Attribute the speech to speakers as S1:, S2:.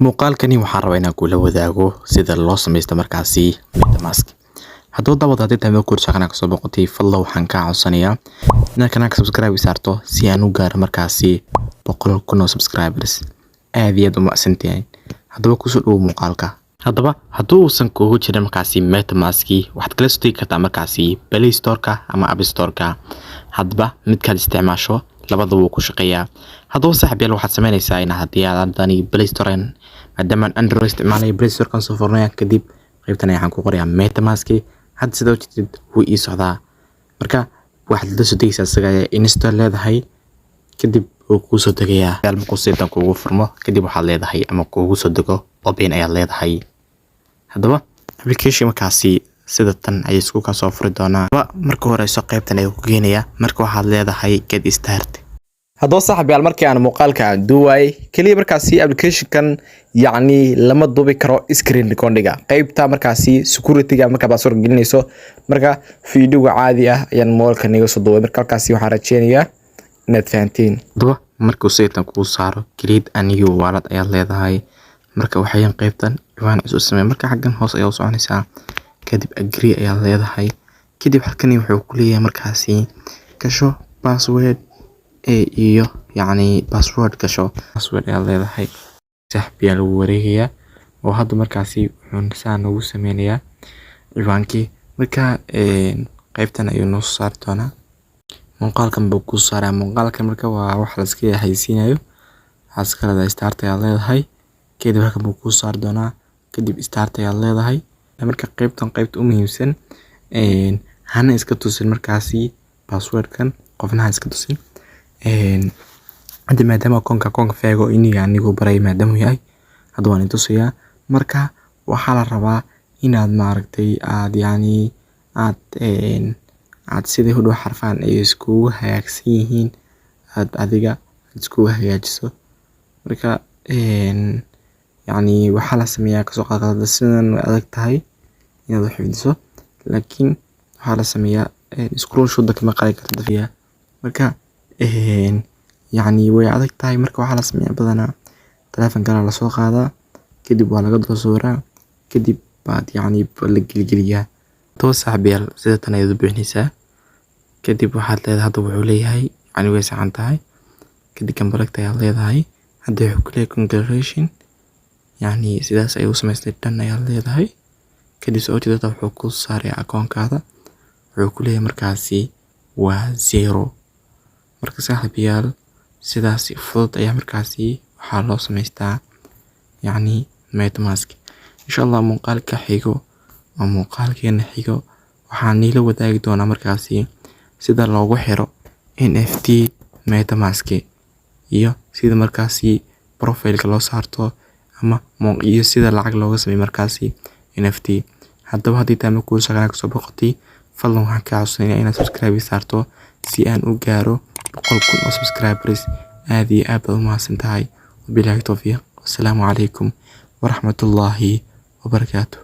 S1: Muuqaalkani waxaan rabaa inaan kula wadaago sida loo sameysto markaasi MetaMask. Haddaba daawad, haddii tahay meel kursi kana kasoo boqotay, fadlan waxaan kaa codsanayaa inaad kanaalka subscribe saarto si aan u gaaro markaasi 100,000 oo subscribers. Aad iyo aad u mahadsantihiin. Haddaba kusoo dhawow muuqaalka. Haddaba haddii uusan kuugu jirin markaasi MetaMask, waxaad kala soo degi kartaa markaasi Play Store-ka ama App Store-ka. Hadba midkaad isticmaasho, labadaba wuu ku shaqeeyaa. Haddaba saaxiib yaal, waxaad sameynaysaa in haddii aad hadani Play Store, maadaama aan Android isticmaalayo, Play Store-kan soo furnaya. Kadib qaybtan waxaan ku qorayaa MetaMask. Hadda sida ujeedid wuu ii socdaa. Marka waxaad la soo degaysaa isaga ayaa install leedahay, kadib wuu kuu soo degayaa. Markuu sidan kuugu furmo, kadib waxaad leedahay ama kuugu soo dego, open ayaad leedahay. Haddaba application markaasi sida tan ayay isku ka soo furi doonaa. Marka horeyso qaybtan ayuu ku geenayaa. Marka waxaad leedahay get start.
S2: Haddaba saaxiib yaal, markii aan muuqaalka aan duuwaayay keliya markaasi applicationkan yacni lama duubi karo screen recordinga, qeybta markaasi securityga markaa password gelinayso. Marka videoga caadi ah ayaan mobilka niga soo duubay. Marka halkaasi waxaan rajeynayaa inaad fahantiin.
S1: Haddaba markuu sidan kuu saaro, create a new wallet ayaad leedahay. Marka waxayan qaybtan ciwaan cusub samee. Marka xaggan hoos ayaa u soconaysaa, kadib agree ayaad leedahay. Kadib halkani wuxuu ku leeyahay markaasi gasho password iyo yacni password gasho, password ayaad leedahay. Saaxiib yaa lagu wareegayaa oo hadda markaasi wuxuu saa noogu sameynayaa ciwaankii. Marka qaybtan ayuu noo soo saari doonaa, muuqaalkan buu kuu saaraa muuqaalkan. Marka waa wax la iska xayeysiinayo. Waxaad iska leedahay start ayaad leedahay. Kadib halkan buu kuu saari doonaa, kadib start ayaad leedahay. Marka qaybtan qaybta u muhiimsan, hana iska tusin markaasi passwordkan, qofna ha iska tusin. Hada maadaama akoonka akoonka fake iniga anigu baray maadaama uu yahay, hada waan itusayaa. Marka waxaa la rabaa inaad maaragtay aad yacni aad aad sidii u dhow xarfaan ay iskugu hagaagsan yihiin aad adiga iskugu hagaajiso. Marka yacni waxaa la sameeyaa, kasoo qaad sidan way adag tahay inaad u xifdiso, laakiin waxaa la sameeyaa screenshot kama qaadi karto. Marka yacni way adag tahay. Marka waxaa la sameeyaa badanaa taleefan kale lasoo qaadaa, kadib waa laga dul sawiraa, kadib baad yacni la gelgeliyaa. Toos saaxiibayaal, sida tan ayaad u bixinaysaa. Kadib waxaad leedahay, hadda wuxuu leeyahay yacni way saxan tahay. Kadib complete ayaad leedahay. Hadda wuxuu ku leeyahay congratulation, yacni sidaas ayuu u samaystay. Dhan ayaad leedahay. Kadib soo jeedada wuxuu ku saarayaa akoonkaada, wuxuu ku leeyahay markaasi waa zero. Marka saaxiibayaal, sidaas fudud ayaa markaasi waxaa loo samaystaa yacni MetaMask. Insha Allah muuqaalka xigo oo muuqaalkeena xigo waxaan niila wadaagi doonaa markaasi sida loogu xiro NFT MetaMask iyo sida markaasi profile-ka loo saarto ama iyo sida lacag looga sameeyo markaasi NFT. Haddaba haddii tahay markuu soo kasoo boqotay, fadlan waxaan kaa codsanayaa inaad subscribe saarto si aan u gaaro 100,000 oo subscribers. Aad iyo aad baad u mahadsan tahay. Wabilaahi towfiiq. Wassalaamu calaykum waraxmatullaahi wabarakaatuh.